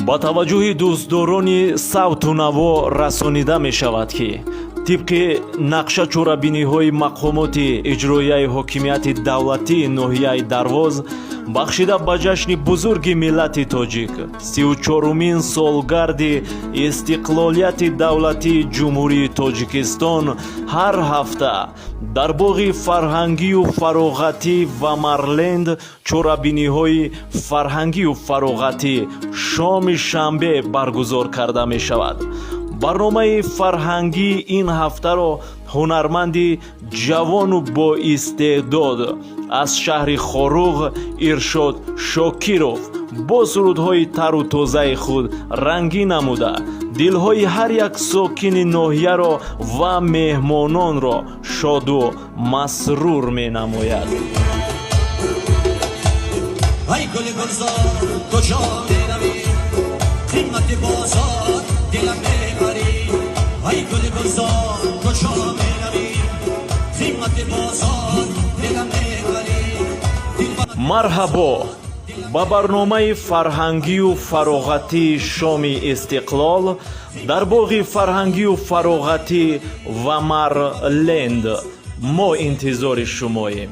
Ба таваҷҷӯҳи дӯстдорони савту наво расонида мешавад, ки тибқи нақша чорабиниҳои мақомоти иҷроияи ҳокимияти давлатии ноҳияи Дарвоз, бахшида ба ҷашни бузурги миллати тоҷик, 34-умин солгарди истиқлолияти давлатии Ҷумҳурии Тоҷикистон, ҳар ҳафта дар боғи фарҳангию фароғатӣ Вамарленд чорабиниҳои фарҳангию фароғатӣ шоми шанбе баргузор карда мешавад. Барномаи фарҳангии ин ҳафтаро ҳунарманди ҷавону боистеъдод аз шаҳри Хоруғ Иршод Шокиров бо сурудҳои тару тозаи худ рангин намуда, дилҳои ҳар як сокини ноҳияро ва меҳмононро шоду масрур менамояд. Ай гули гулзор, куҷо меравӣ? Қимати бозор дилам мебарӣ. Ай гули гулзор, куҷо меравӣ? Қимати бозор дилам мебарӣ. Марҳабо ба барномаи фарҳангию фароғатии шоми истиқлол дар боғи фарҳангию фароғатӣ Вамарленд. Мо интизори шумоем.